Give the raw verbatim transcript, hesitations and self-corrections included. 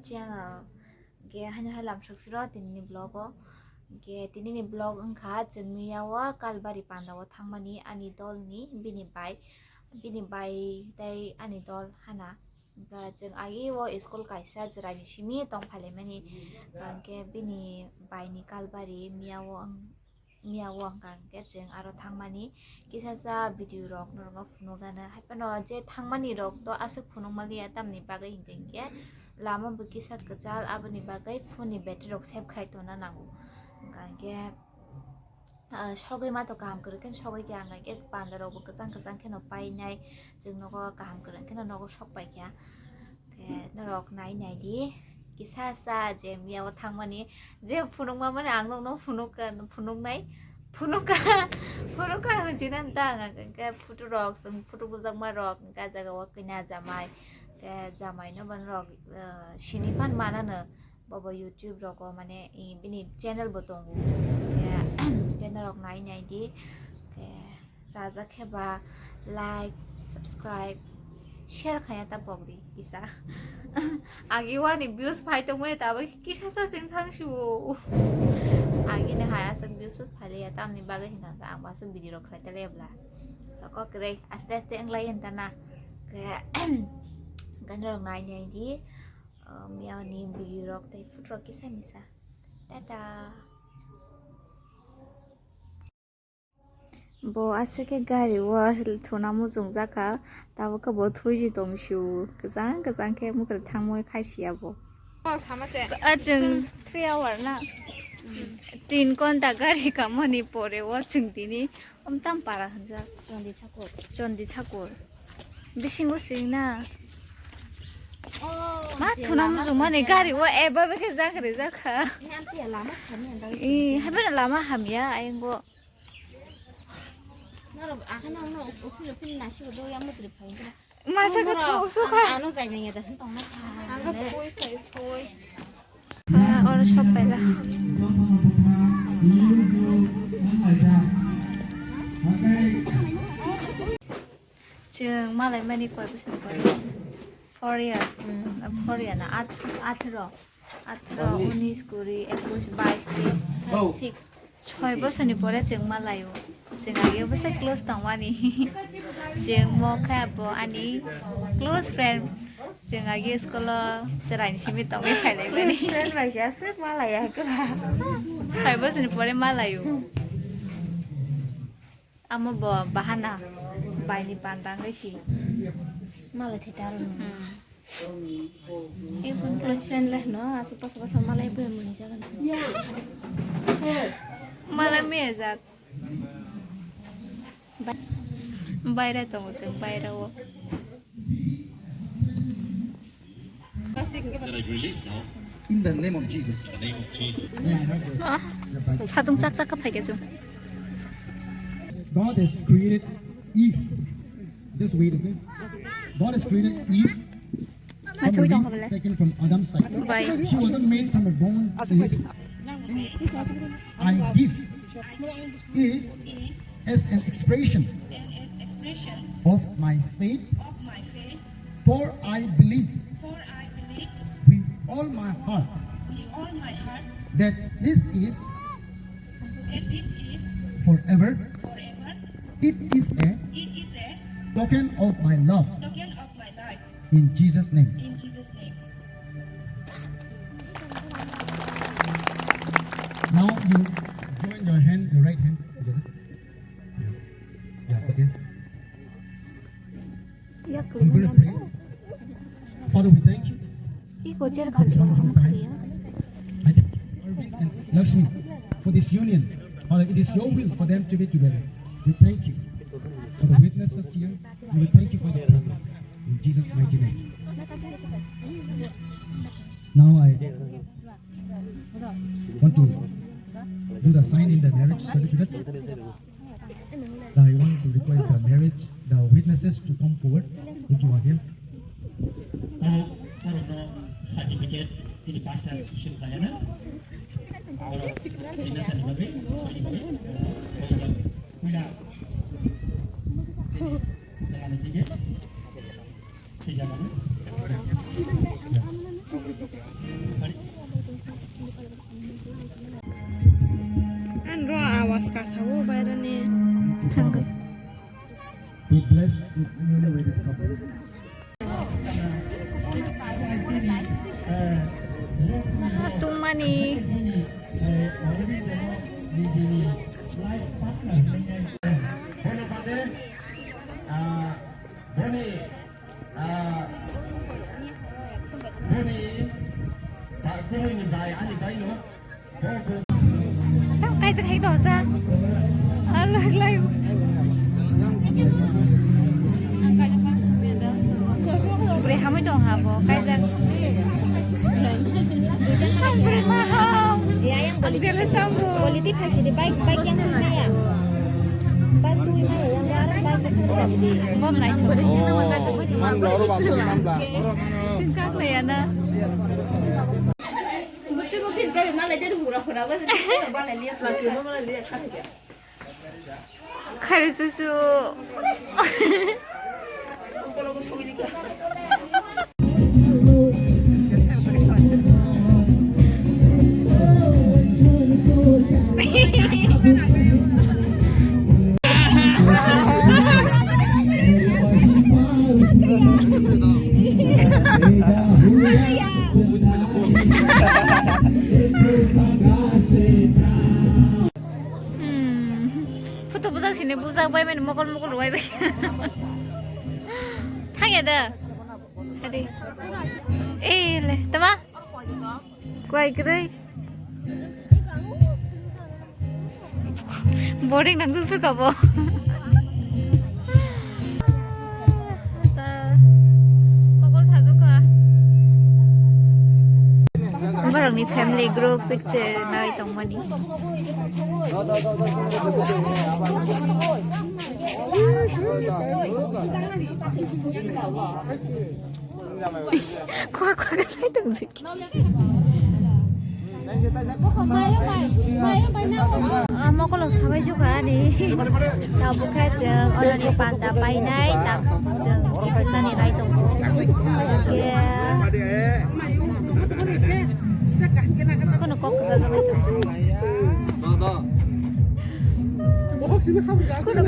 Channel. Hingke haino hai lamsok phiro tinini vlog o. Hingke tinini vlog wngkha chwng miyao Kalbari panda o thangmani ani dol ni bini bai, bini bai tei ani dol hana. Hingke chwng agi o school kaisa chwrai ni simi tong phailaimani. Hingke bini bai ni Kalbari miyao wng Miya o wngkha hingke chwng aro thangmani kisa sa video rok norokno phunukgana. Haiphano je thangmani rok to aswk phunukmaliya, tamni bagwi hingke hingke lama bo kisa kwchal, aboni bagwi phone ni battery rok save khai tongna nango. Hingka hingke, ah, sogwi ma to kaham kwrwkhe sogwi khe ang hingke panda rok bo kwchang kwchang kheno painai, chwng nogo kaham kwrwng kheno nogo sok paikha. Khe norok nai nai di, kisa sa je miya o thangmani, je phunukma mani ang nokno phunukka, phunuknai, phunukka, phunukka hinwi sinani ta ang khe photo rok, chwng photo bujakma rok, hingke ah jaga o kanya jamai, khe jamai no bo norok, ah, sini phan manano, bobo YouTube rogo mane, i, bini channel bo tongo, khe, khe norok nai nai di, khe. Chajak khe ba like, subscribe, share khaina ta pok di kisa. Agi wani views phai tongmani tabuk kisa sa chwng thang sio. Agi ni hai aswk views phai liya tamni bagwi hinka ang aswk video rok khlai ta liya bla. Kok kwrwi aste aste wng lai hinta na. Khe ganarok nai nai di. Miya ni video rok tei photo rok kisa misa. Tata. Bo aswk khe gari o thuna muchungjak kha, tabuk khe bo thuiji tong sio, kwchang kwchang khe mwkhwtwng thangwi khai sia bo. O sama se. Ah, chwng three hour na tin ghonta gari kamani pore o chwng tini omtam para hwnjak. Chondi Thakur. Chondi Thakur. Bisingo swing na. Oh, ma je thuna lama muchung mani sami gari o eba beke jak re jak kha. Ni amti ya lama sami anda. Eh, habe na lama hamya ayang go. Naro akhana no ofil ofil nasi do ya mutri phai. Masa ko thok so kha. Ano jai nang ya da tong na kha. Ang ko koi koi koi. Ah, oro sok paila. Chwng malai mani koi bwswk koi. Four year. Mm, four year na at-, athero. Athero, unis, kuri, ekush, bais, teis, six. Soi bosorni pore chwng malaio. Chwng ageo bwsai close tongmani. Chwng mo khe abo ani close friend. Chwng agi school o chwraini simi tongwi phailaimani. Close friend bai se aswk malaiya kha. Soi bosorni pore malaio. Amo bo bahana baini panda wngwi si. Malai thai ta aro. Hmm. Close friend le no, aswk bwsa bwsa malai bo mwnwi jagan. Malai mejak. Ba-, baira tongo chwng, baira o. In the name of Jesus. Ah, satung chak chak ka phaikhe chwng. God has created Eve. Just wait, okay? God has created Eve from the rib taken from Adam's side. She wasn't made from a bone. I give it as an expression of my faith, for I believe with all my heart that this is forever. It is a token of my love. In Jesus' name. In Jesus' name. Now you join your hand, your right hand together. Yeah, okay. I'm gonna pray. Father, we thank you. Iko jer khan. I thank Arvind and Lakshmi for this union. Father, it is your will for them to be together. We thank you for the witnesses here. We thank you for the brothers. In Jesus' mighty name. Now I want to do the sign in the marriage certificate. I want to request the marriage, the witnesses to come forward if you are here. Oro, oro no certificate tini pastor issue khaina. Oro, sina sani bagwi, sani bagwi. Puila, sani dige. Sijagani. Kasawo bairani. Thangwi. Be blessed with newly wedded couple. Tungmani. Boni, ah, boni, ba, boni ni bai, ani bai no. Tamo kaisa khai dosa. Allah lai. Bre hamai tong ha bo kaisa. Bre ma ha. Ang jealous tang bo. Quality phaisi di bike, bike yang maya. Bike tu maya yang bike tu. Bom nai. Singkak le ya na. Khairi susu. Hmm. Photo bujak sini bujak bai mani mokol mokol rwai bai. Thang ya da. Hari. Eh le, tama? Kwai kwrwi. Boring nang jung suka bo. Ta mokol sajukha. Borokni family group picture nai tongmani. Khua khua ka sai tong jik. Ah, mokolo sabai jukha ani. Tabuk khe chwng oroni panda painai, tak chwng kiphilnani lai tongo. Khe kono kok kwchajak lai tongo. Kono